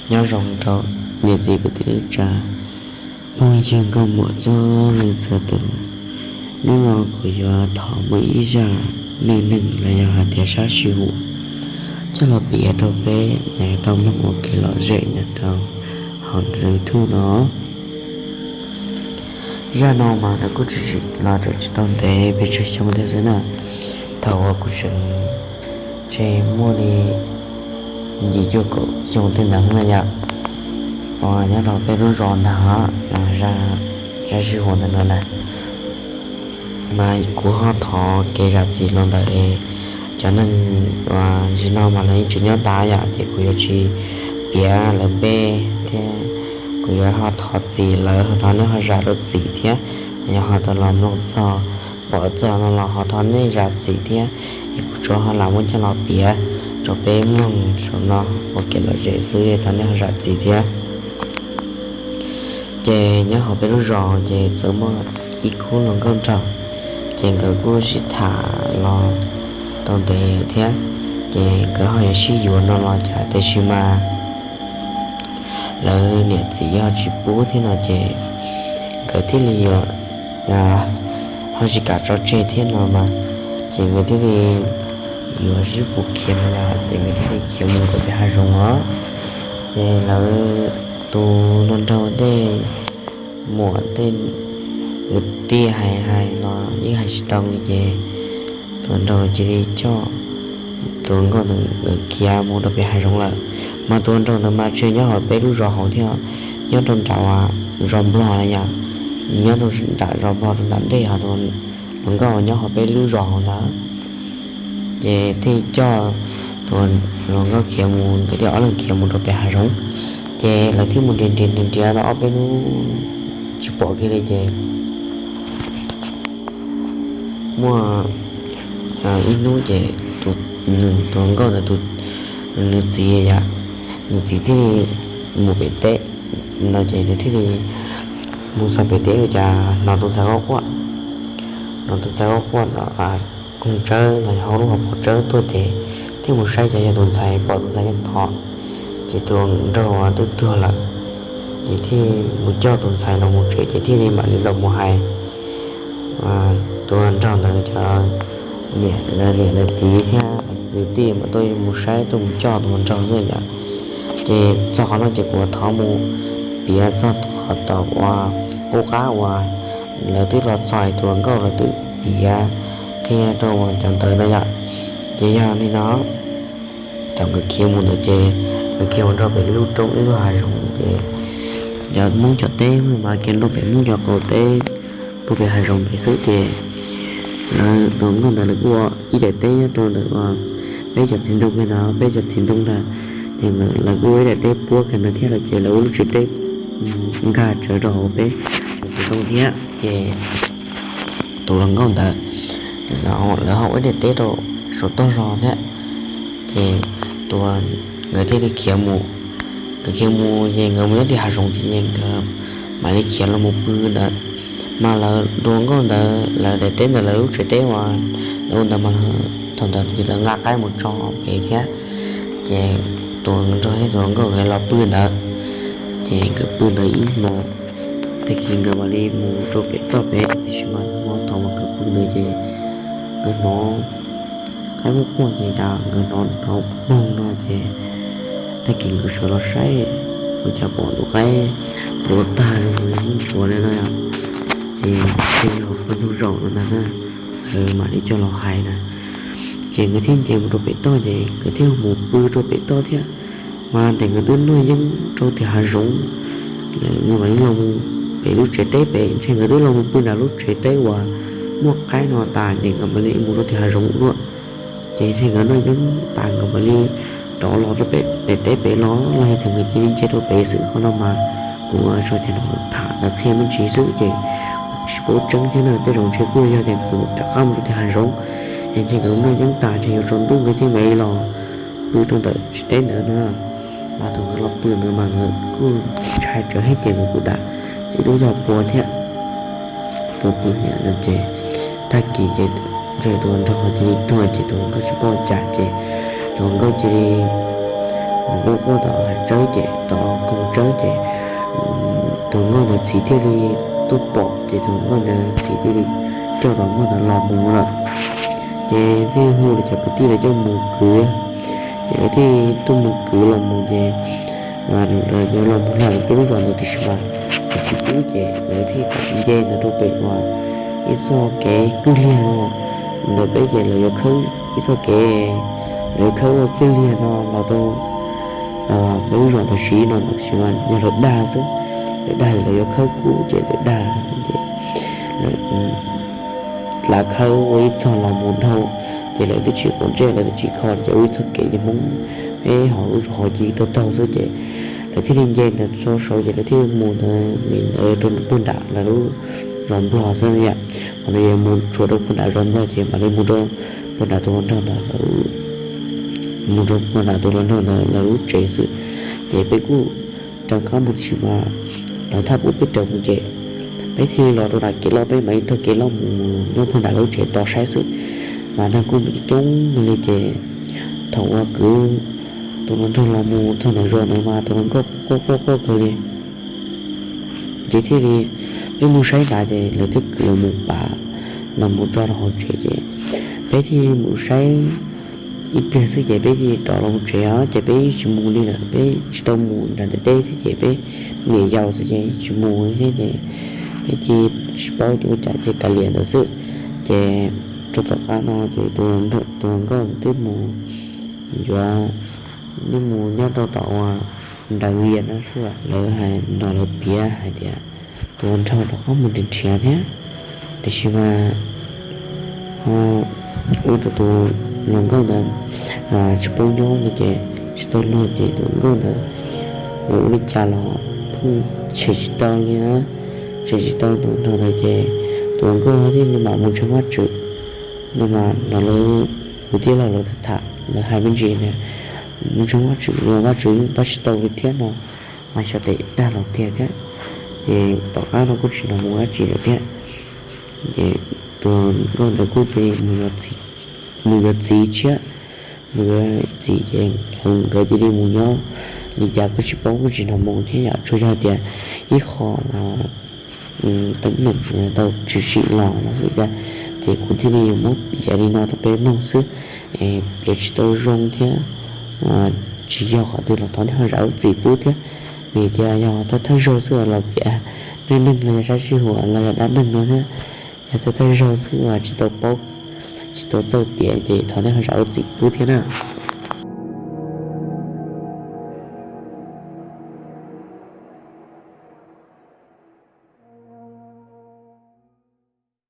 Nyob zoo rau niam txiv kwv tij neej tsa, phooj ywg nkauj muam txhua leej txhua tus. Hnub no kuv yuav thov muaj ib zaj neej neeg los yog hais tias sab sij huam coj los piav rau peb tau mloog ua kev lom zem nyob rau hauv YouTube no. Zaj no mas nws kuj tshwm sim los tau tsis tau ntev, pes tsawg xyoo thiab xwb na. Thaum uas kuv tseem tseg muaj li yim cuaj kaum xyoo tej ntawd na yom, uas nyob rau peb lub zos ntag, zaj sij huam ntawm no na. Mas kuv ho thov kev zam txim los ntawm cov neeg uas tam sim no mas lawv yeej tseem nyob tas yom, ces kuv yuav tsis piav lawv npe thiab, kuv yuav ho thov txim lawv, thov nej ho zam lawv txim thiab. Yog ho tau los mloog txog pom txog no los ho thov nej zam txim thiab. Es kuv tsuas ho lam muab coj los piav rau peb mloog saum no ua kev lom zem xwb, thov nej ho zam txim thiab. Ces nyob hauv peb lub zos ces txawm muaj ib khub hluas nkauj nraug, ces nkawd kuj sib tham los tau ntev thiab, ces nkawd ho yuav sib yuav no los cas tiam sis mas lawv niam txiv ho tsis pub thiab no ces nkawd thiaj li yuav ho tsis kam tso tseg thiab no mas, ces nkawd thiaj li yuav sib pus khiav no los ces nkawd thiaj li khiav mus rau pem hav zoov os. Ces lawv tus hluas nraug tej muam tej kwv tij hais hais los yeej hais tsis tau li ces tus hluas nraug cia li coj tus hluas nkauj ntawd nkawd khiav mus rau pem hav zoov lawm. Mas tus hluas nraug ntawd mas tsis nyob hauv peb lub zos hauv thiab, nyob rau nram zos nplog na yom, nyob rau nram zos nplog rau nram ntej, ho tus hluas nkauj nyob hauv peb lub zos hauv ntawd. Ces thiaj coj tus hluas nkauj khiav mus, nkawd thiaj ob leeg khiav mus rau pem hav zoov. Ces lawv thiaj mus nrhiav nrhiav nrhiav nrhiav tau ob peb hnub tsis pom kiag li ces muaj ib hnub ces tus hluas nkauj ntawd tus, nws txiv yom, nws txiv thiaj li mus pem teb no ces nws thiaj li mus txog pem teb ua cas hnov tus ntxhais quaj quaj, hnov tus ntxhais quaj quaj ntawm koog tsawb los yog hauv lub hauv paus tsawb tuaj ces thiaj mus saib cas yog tus ntxhais, pom tus ntxhais nyob tod. Ces tus nraug twb tuag lawm, ces thiaj mus coj tus ntxhais los mus tsev ces thiaj li mam li los mus hais tus nraug ntawd cov niam lawv niam lawv txiv thiab kwv tij mam tuaj mus saib tuaj mus coj tus nraug xwb yom. Ces txog qhov no ces kuv thov mus piav txog qhov tom uas qub qab uas lawv twb los txog tus hluas nkauj lawv twb piav qhia rau uas cov ntawd no yom. Ces yog li no, thaum nkawd khiav mus ntawd ces nkawd khiav mus rau pem ib lub roob ib lub hav zoov ces cov Hmoob cov teb mas kiag rau pem Hmoob cov qaum teb, rau pem hav zoov pem xwb ces lawv tus hluas nkauj ntawd lawv kuj ua ib daim teb nyob rau ntawm peb cov txiv ntoo kiag ntawd, peb cov txiv ntoo ntag. Ces lawv kuj ua ib daim teb puab kiag ntawd thiab lawm ces lawv ua lub tsev teb nkag tsawv rau hauv peb cov txiv ntoo thiab ces tus hluas nkauj ntawd lawv ho ua ib daim teb rau saum toj zog thiab. Ces tus, nkawd thiaj li khiav mus, nkawd khiav mus ces nkawd mus nyob tim hav zoov ces nkawd mam li khiav los mus pw ntawd. Mas lawv tus hluas nkauj ntawd lawv daim teb ntawd lawv lub tsev teb uas lawv ua ntawd mas thaum ntawd ces lawv nqa qaib mus tso pem thiab. Ces tus nraug thiab tus hluas nkauj nkawd los pw ntawd, ces nkawd pw ntawd ib hmos, tag kis nkawd mam li mus rau pem toj pem, tiam sis mas hmo thaum uas nkawd pw ntawd ces nkawd hnov qaib quaj quaj ces cas nkawd hnov hnov poog no ces tag kis nkawd sawv los saib ua cas pom tus qaib pluav tag zoo li muab ntsuav li no yom. Ces thiaj yog poj ntxoog zaum no ntag na, mam li coj los hais na. Ces nkawd thiaj nce mus rau pem toj ces nkawd thiaj mus pw rau pem toj thiab. Mas tes nkawd twb noj yeeb rau tim hav zoov, nkawd mam li los mus pem lub tsev teb pem, ntshe nkawd twb los mus pw nram lub tsev teb uas muaj qaib no tas ces nkawd mam li mus rau tim hav zoov dua. Ces ntshe nkawd noj yeeb tas nkawd mam li rov los rau pem teb pem los los yog tias nkawd cia li nce rau pem xwb. Qhov no mas kuv tsuas tias no tham ntawd qhia me ntsis xwb ces kuv tsis paub tseeb thiab na, tej zaum ntshe kuj yog tias nkawd rov qab mus rau tim hav zoov es ntshe nkawd noj yeeb tas ntshe yuav tsaus ntuj nkawd thiaj mam li los pw rau ntawm tsev teb ntawd na. Mas thaum nkawd los pw ntawd mas nkawd kuj ntshai tsawv thiab ces nkawd kuj dam txiv lub yog pua thiab, pua pw thiab no ces tag kis ces ntshe tus nraug cia li tuag ces tus nkauj tsis paub cas ces tus nkauj cia li quaj quaj tom hav tsawb ces, tom koog tsawb ces tus nkauj ntawd txiv thiaj li tuaj pom ces tus nkauj ntawd txiv thiaj li coj tus nkauj ntawd los mus lawm. Ces thiaj hu cov kwv tij los coj mus kwv, ces lawv thiaj tuaj mus kwv los mus ces lawv yuav los mus hla peb lub zos ntawd tiam sis mas lawv tsis pub ces lawv thiaj nce ntawd rau pem uas ib txoj kev kwj liag no ntawd peb ces lawv yuav khawb ib txoj kev, lawv yuav khawb ua kwj liag no los rau peb lub zos ntawd siv no mas tiam sis mas yog lawv dag xwb, lawv dag lawv yuav khawb kub ces lawv dag ces lawv khawb ua ib txog los mus dhau, ces lawv twb tsis quav ntsej lawv twb tsis kho ces ua ib txoj kev ces Hmoob peb hauv lub zos hauv ces taug taug xwb ces lawv thiaj li nce ntawd tso saud ces lawv thiaj mus ntawd ntawd rau puag nram lawv lub zos Nplog xwb yom. Qhov ntawd yog mus tsuas rau puag nram zos Nplog ces mam li mus rau puag nram tus hluas nraug ntawd lawv, mus rau puag nram tus hluas nraug ntawd lawv lub tsev xwb. Ces peb kuj raws qab mus tsis mas lawv thaj pub peb raws mus ces peb thiaj li los rau nram kev loj, peb mam li taug kev loj mus nyob puag nram lawv lub tsev tos saib xwb. Mas neeg kuj mus coob coob li ces thaum uas kwv tus hluas nraug los mus txog ntawm zos ntawd mas tus hluas nkauj quaj quaj quaj kawg li. Ces thiaj li peb mus saib ntawd ces lawv thiaj kwv los mus pab, los mus tso rau hauv tsev ces peb thiaj mus saib ib pliag xwb ces peb thiaj rov los mus tsev os, ces peb tsis mus li lawm, peb tsis tau mus nram ntawm deb thiab ces peb niam yau xwb ces tsis mus thiab ces peb cia li tsis paub ua cas ces kav liam ntawd xwb. Ces rau tom qab no ces tus nkauj twb mus yuav, twb mus nyob rau tom uas nraws vias no xwb. Lawv hais no lawv piav hais tias tus hluas nraug rov qab mus nrhiav nrhiav thiab, tiam sis mas ho ua rau tus hluas nkauj ntawd tsis paub nyob li ces tsis tau luag ces tus hluas nkauj ntawd yuav ua li cas los pheej tshem tsis tau li na, tshem tsis tau tus hluas nraug ntawd ces tus hluas nkauj thiaj li mam mus ntseeg Vajtswv. No mas no lawv kwv tij laug lawv tham tham lawv hais me ntsis tias mus ntseeg Vajtswv los Vajtswv pab tsis tau li thiab no, mas xyov tes dag los tiag thiab. Ces tom qab no kuj tsis hnov mus dab tsi lawm thiab. Ces tus nkauj ntawd kuj cia li mus yuav txiv tshiab, mus yuav txiv ces nkawd cia li mus nyob li cas kuj tsis paub kuj tsis hnov mus thiab yom, tsuas yog tias ib qho los teeb meem tau tshwm sim los no xwb cas. Ces kuv thiaj li yuav muab piav li no rau peb mloog xwb, piav tsis tau zoo thiab tsis yog qhov twg los thov nej ho zam lub txim pub thiab. Vim tias yog thawj thawj zaug xwb los piav, neej neeg los yog sab sij huam los yog dab neeg no thiab, yog thawj thawj zaug xwb uas tsis tau paub, tsis tau txawj piav ces thov nej ho zam lub txim pub thiab na.